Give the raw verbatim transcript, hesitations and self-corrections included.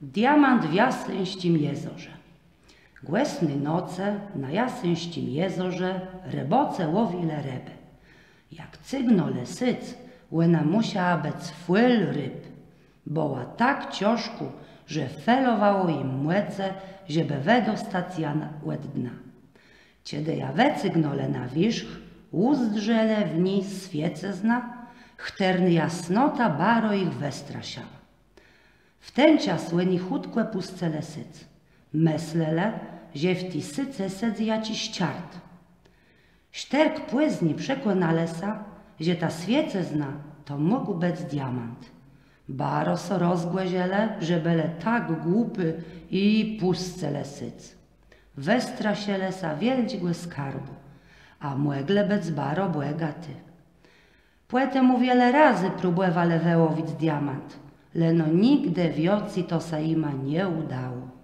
Diamant w Jasyńsczim jezorze. Gwësny nocë na Jasyńsczim jezorze rëbôcë łowilë rëbë. Jak cygnãlë séc, òna mùszała bëc fùl rëb. Bëła tak cãżkô, że felowało jim mòcë, żebë wëdostac jã òd dna. Czedë jã wëcygnãlë na wiérzch, ùzdrzelë w ni swiécëznã, chtërny jasnota baro jich wëstraszëła. W ten czas òni chùtkò pùscëlë séc. Mëslelë, że w ti sécë sedzy jaczis czart. Sztërk pózni przekònelë sã, że ta swiécëzna to mógł bëc diamant. Baro sã rozgòrzëlë, że bëlë tak głupi i pùscëlë séc. Wëstraszëlë sã wiôldżégò skarbù, a mòglë bëc baro bògati. Pòtemù wiele razy próbòwelë wëłowic diamant, leno nigdë wiãcy to sã jima nie ùdało.